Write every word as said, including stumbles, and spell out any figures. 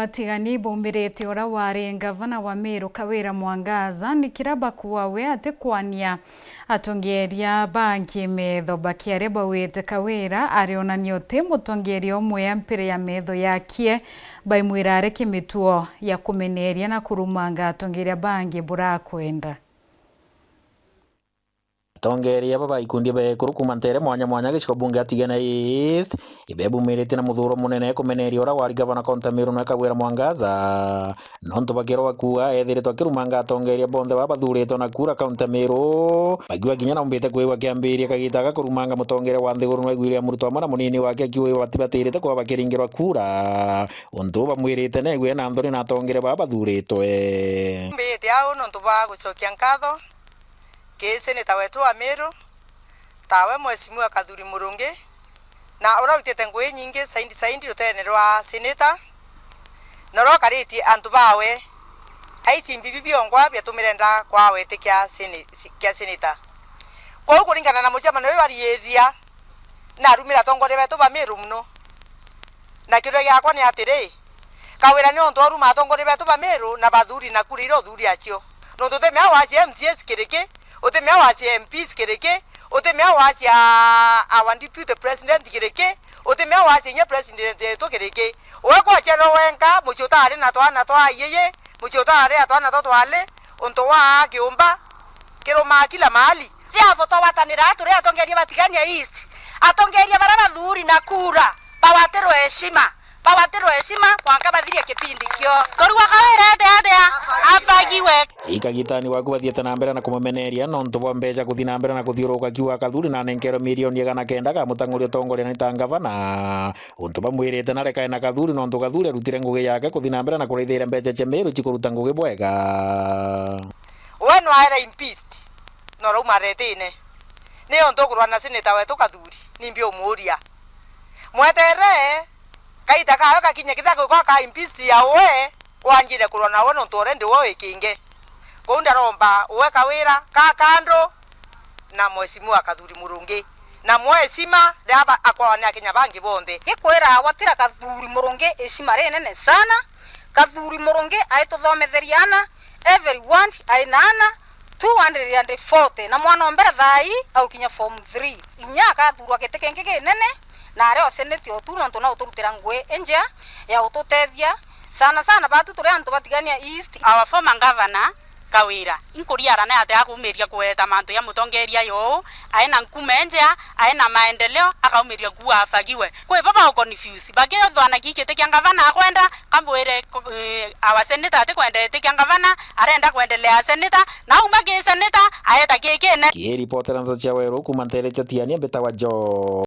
Atigani baumirite uria wari ngavana wa Meru Kawira Mwangaza ni kiria bakua we atikwania atongeria bangi metho. Bakiaria bauite Kawira arionania uti mutongeria umwe a mpira ya metho yakie, baimwira areke mituo ya kumeneria na kurumanga atongeria bangi burakwenda. Atongeria baba ikundi ba ekuru kuuma nteere mwanya mwanya gicigo bunge ya Tigania East, ibebumirite na muthuro munene kumeneria uria wari gavana kaunti ya Meru nwe Kawira Mwangaza, nontu bakirwa bakuuga ethiritwe akirumanga atongeria bonthe baba bathuritwe na kura kaunti ya Meru. Bakiuga kinya naumbite kwigua kiambiria kagita ga kurumanga mutongeria wa nthiguru nwe William Ruto amwe na munini wake akiuga batibatirite kuba bakiringirwa kura, untu bamwirite negwe na nthoni na atongeria baba bathuritwe. Mbite au nontu bwa gucokia nkatho ki seneta wetu wa Meru, tawe Mheshimiwa Kathuri Murungi, na urarutite ngugi inyingi saindi saindi ruterene rwa seneta, na uria ukaritie antu bawe aici mbibi biongwa biatumire nda kwaa witi kia sene-, si-, kia seneta. Kwou kuringana na mucemanio uyu ariiria, narumire atongoria betu ba Meru mono. Na kiuria giakwa ni atiri, Kawira ni untu aruma atongoria betu ba Meru na bathuri na kura iria uthuri acio. Nontu uti mea wacia M C As kiriki, uti mea wacia M Ps kiriki, uti mea wacia our deputy president kiriki, uti mea wacia inya president yetu kiriki. Uwe kwaciarwa wenka, mucii utari na twana twa aiyi, mucii utari na twana twa twari, untu wa kiumba kirumaa kila mahali. Therefore, twagwatanira turi atongeria ba Tigania East, atongeria baria bathuri na kura, bawatirwe heshima, bawatirwe heshima, mwanka bathirie kipindi kio. Torigwa Kawira ende atia afagiwe. Ikagitani waku bathiete na mbere na kumumeneria nontu bwa mbeca kuthi na mbere na kuthiuruka kiuga Kathuri na anenkerwe milioni igana kenda ga mutang'uri utongoria ni ta ngavana. Untu bamwirite na rekae na Kathuri nontu Kathuri arutire ngugi yake kuthi na mbere na kurithiria mbeca cia Meru cikuruta ngugi bwega. We nwaere impeached, na urauma retine. Ni untu ukurwa na seneta wetu Kathuri, nimbi umuria. Mwetere, kaita kawe kakinye kithagwe kwa ka impeach ya we, wanjire kurwa nawe nontu already we wikinge. Kou ndaromba uwe Kawira ka kando na Mheshimiwa Kathuri Murungi. Na mwe heshima riria ba-, akoragwa ni Akenya bangi bonthe. Gikwira gwatira Kathuri Murungi heshima rinene sana. Kathuri Murungi aituthometheria ana, every ward aina ana, two hundred and forty, na mwana o mbere thaa ii aukinya form three. Inya akathurwa giti kingi kinene, na aria o senate o tu, nontu na uturutira ngugi injea ya ututethia sana sana batu turi antu ba Tigania East. Our former governor Kawira, inkuriara ni atia akumiria kuweta mantu ya mutongeria yo, aina nkume njea, aina maendeleo, akaumiria kuwa afagiwe. Kwi baba u confuse, bakethwa na ki giti kia ngavana akwenda, kambwire, eh, our senator atikwenda giti kia ngavana, arenda kwendelea senator, na auma ki senator, aeta ki kine. Kiripotera ndeto cia Weru kuuma nteere cia Tigania, mbitagwa Joe.